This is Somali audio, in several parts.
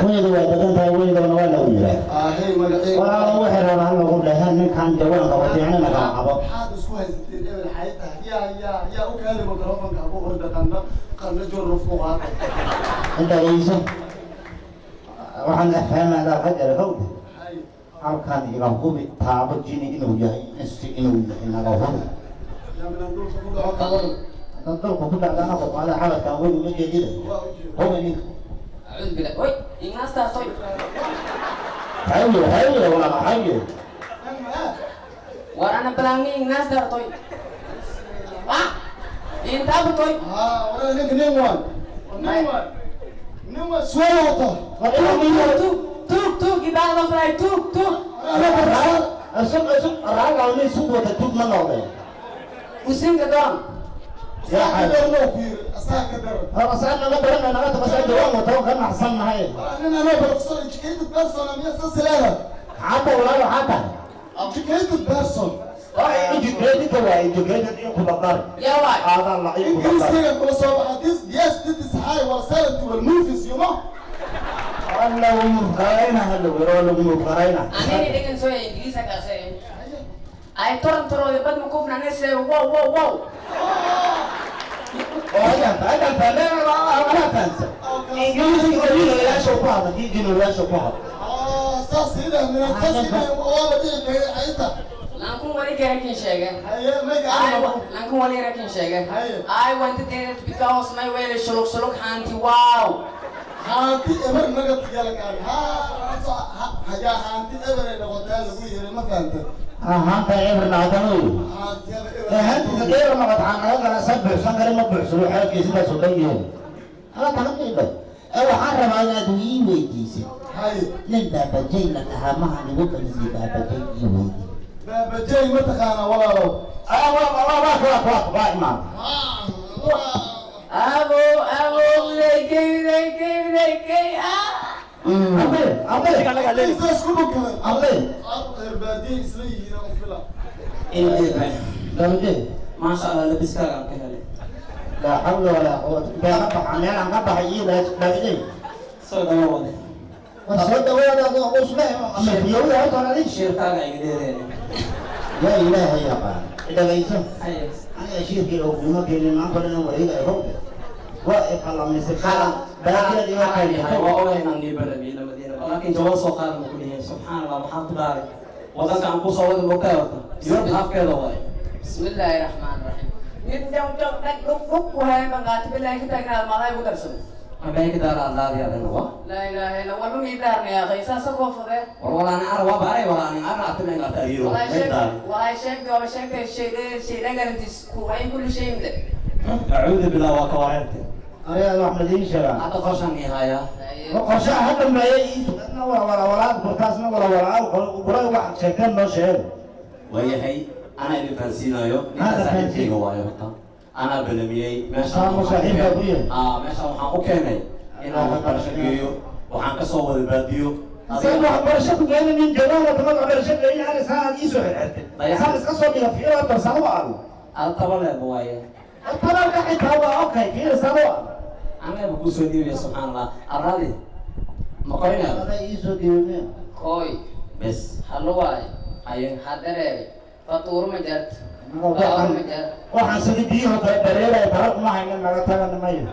Weydu waa badan tahay, weydona waa lagu yiraa. Ahey, magacayga. Walaalo, waxay rabaa ha lagu dhaha ninkan jawaanka watiicna kala cabo. Maxaad isku haysateen, ebel xay tahay? Yaa u kaali microfonka ku orda qanna qanna jorruf ku qaata. Dhagayso, waxaan afhamadaa xajara hawda. Hay. Halkan iga hubi, taabo jini inuu yahay, insi inuu yahay naga hubi. Yaa minan dhulka ku dhaco kabaran? Haddaan dalku ku dhacdana ku qaada xabadkan weyn uma jeedida. Waa u jeeda. Hubi ninka. Acuudu billah, oy, ignaastartoy. Haye haye, walaal, haye. War ana balangni ignaastartoy, ah, intaabtoy. Haa, walaal, ninka nin waan nin waan nin waan suwal wata. Tuug tuug tuug, ibaada fray, tuug tuug. Isug isug, raagaa nin sug wata tug ma noqday? Usinka doon. Yaa Asaa ka xaaj. daran oo ku yiri, asaa ka daran. Asaan naga baran, naga tabasaan jawaan wata ka naxsan nahay. Nin anoo professor, educated person, miya saas leedahay? Xaata walaal, waxaa tahay Educated person. Waa educated, waa educated in ku badar. Yaa waay. Aadan la in ku badar. Ingiriiskayga kula soo baxa. This, yes, this is high wal silent wal movies. Lagu mufkarayna hada wero lagu mufkarayna. Anini dhegan soo ingiriisa kaase ay toran torooda bad ma kufna nese, wow wow wow. Oo adan adan fahmeen, ana fahansan ingiriisiga oo jinoolayaasha ku hadla, kii jinoolayaasha ku hadla. Saas ida mina saas ida waa la dhihi karay ayta. Lankun wali karakin sheege. Haye, mayga. Lankun wali rakin sheege. Haye. I wanted it because my wele shuluk shuluk hanti, wow. Haanti eber naga tiyalkaan ha hayaa, haanti eber ay noqotaa lagu yiri, ma fahantay? Haanta eber noqotano. Haantiyada eber. Haanta eber noqota naga gala sa buuxsan kare, ma buuxsado xaalkii sidaas oo dhan yahay hala taga qiibay. Waxaan rabaa inaad ii weydiisid. Haye. Nin baabajay la dhahaa mahan igu balisi, baabajay ii weydii. Baabajay ma taqaanaa, walaalow? Waa imaan. Abo abo, midaykay midaykay midaykay, ah. Arday arday. Inta isku dhukaday. Arday. Reer baadiye isla yihiin aan u fila. Baabajay. Maasha Allah, labiskaaga aan ka helay. Laa xawla walaa quwata, intee ka baxa, meel aan ka baxay iyo baabajay. Soo dhawo wade. War soo dhawaada usle ama fiyowda horta adig. Shiirkaaga iga dheereen. Yaa ilaahay yaqaan, dhagayso. Haye. Aniga shiirkii oo kuma keenin maanta dhan wareega ay howde waa iqalamisay baadiyada iyo Waxaan waa ogahay inaan nii balamiye labadiina, laakiin jawaab soo qaadan ku leeyahay. Subxaan Allah, maxaan ku dhaaray wadanka aan kusoo wada mogtahay horta Yurub afkeeda waaye. Bismillaahi raxmaani raxiim, mid jaw jaw dhag dhug dhug ku hayan baan qaati billahi ka taagnaad maaday ugu darsado. Mabay ka daara allaadi adana wa. Laa ilaaha illa walba mii daarna yaa akhi, saasa koo fadee. War walaani ara waa baaray, walaani ara atina ila taagiro. والله sheeg والله sheeg waa sheegtay shay shay dhagarantis ku hay kulli shay mde. Acuudu billah, waa ka wareerte. Aniga wax madiin sheegaa. Hadda qorshaan ii hayaa. Qorshaha ha dambeeya ii wala wala walaad burtaasna wala walaa buray wax sheegteen noo sheego. Waayahay, anaa idin fahansiinayo ninka. Hadda Saaxiibkayga waayo horta, anaa balamiyey meeshaan. Saamu saaxiibkaa ku yahay. Aa, meeshaan waxaan u keenay inaan waxbarasho geeyo, waxaan ka soo wada baadiyo. Saan waxbarasho ku geena nin jawaan wata ma waxbarasho geeyay? Ani saan aad ii soo xirxirtay, saan iska soo dhiga, fiiro darsano u aado. Ada tabaleeba waaye. Tabalka xitaa waa okay, fiiro saan u aado. Anagaba kusoo dhiibaya, subxaan Allah, arraadi ma qorinaya. Adaa ii soo dhiibay. Koy. Bes. Haluwaay. Haye. Hadareeri fatuur ma jart baawar ma jar. Waxaan sidii biyuhu dareeraya tala kuma haynin, naga tagana mayo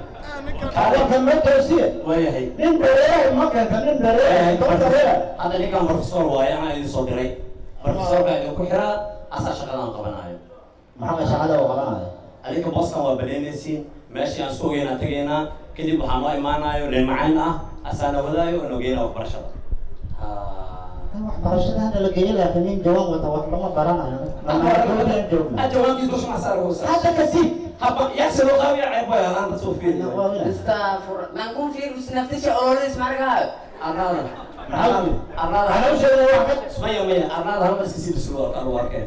warka ma toosiye. Waayahay. Nin dareeray ma keenta, nin dareeray dad dareeray. Hadda ninkan professor waaye, anaa idin soo diray, professorka idinku xiraa, asaa shaqadaan qabanayo. Maxaa shaqada uu qabanaya? Adinka booskan waa baleynaysiin, meeshii aan isku ogeynaa tegaynaa, kadib waxaa noo imaanayo nin macalin ah, asaana wadaayo oo nogeynaa waxbarashada. Waxbarashada hada la geeyo, laakiin nin jawaan wata wax lama baranayo, lamaadoodan joogna. Jawaankiis dusha maxaa lagu saa? Hadda kasii. Haba yaase loo qaabiya, ceeb way ahaan dad soo fiiriyo. Astaafur lankun fiir us naftisha ololadiis maargahayo. Arnaada. Maxaa yidhi? Arnaada. Anuu sheegay wax ka maya maya, arnaada hal mar iska sii bisil waa lagu arkeen.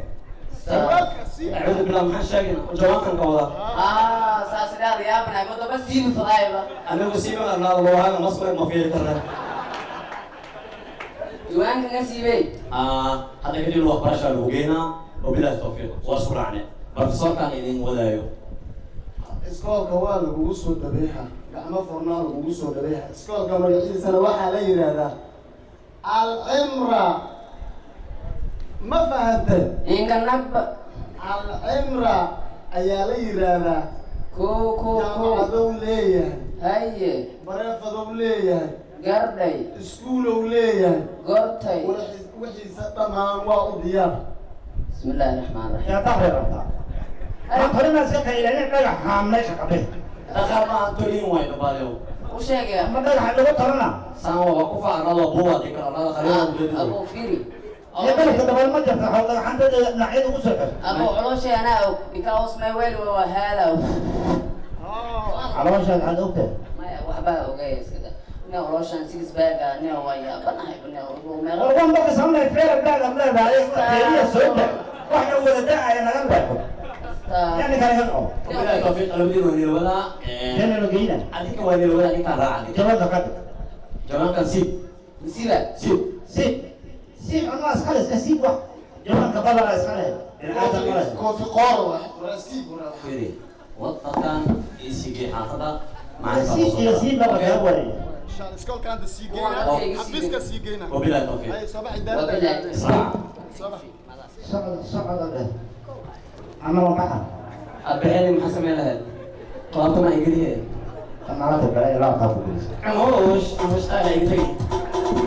Acuudu billah, maxaan sheegay? Jawaankan ka wada. Ah, saas dhaad yaabnay madaba siibi fadaayba. Anigu siiba arnaada loo haaga masbar ma fiiri karna. Diiwaanka nga siibey. Hadda kadib waxbarashaa lagu geynaa, wabilahi tawfiiq, waa isku raacne professorkaan idin wadaayo. Iskoolka waa lagugu soo dhabeexa, gacmo furnaa lagugu soo dhabeexa. Iskoolka magaciisana waxaa la yidhaahdaa Alcimra, ma fahantay? Inga nagba. Alcimra ayaa la yidhaahdaa. Ko ko ko. Jaamacadow leeyahay. Haye. Bareefadow leeyahay. Gardhay. Iskuulow leeyahay. Gortay. Wixiisa dhammaan waa u diyaar. Bismillaahi raxmaan raxiim. Yaa dakhli rabtaa ma talina si qaylanin dhagaxa meesha ka bix. Dhaqaar ma aan tolin waay dhabaalew. U sheegaya. Ma dhagaxa lagu talana? Saan waa ku faacnado buwa di kala nada khariiro ujeedadu. Abu fiiri. Iyo dalka dabal ma jirta xool dhagaxanta dhinacyada ugu soo xir. Abu calooshay anaa og because my well waa haalaw. Caloosha waxaad ogtahay? Maya, waxbaa ogay iska da ne calooshan six bag ah ne waa yaabanahay ne meeqa. Warwan marka sameey feer baad am leedahay feeriya soo daa wax ka wada daaya naga leexo yani kale ka qabo. Wabillahi tawfiiq, labadiina waa nilwadaa. Jana la geeyna. Adinka waa nilwadaa, intaan raaca. Jawaabta ka dhig. Jawaabkan siib. Masiiba. Siib. Siib siib cunaa iskale iska siib wax jawaabka badana iskale dhinacaasa male. Koofi qoor waa siib waraa. Fiiri, wadankan isigii xaafada. Siib iyo siib laba kaa wareey. Insha Allah iskoolka hadda sii geyna, xafiiska sii geyna. Wabillahi tawfiiq. Hay, soo bax. Wabillahi. Israac. Soo bax. Socod socod dheh ama waa baxa. Arbixini maxaa samayn lahayd? Laabtana igelihe. Kanaalada kale ilaa taa ku gelisa. Amush amush, aana iga tegi.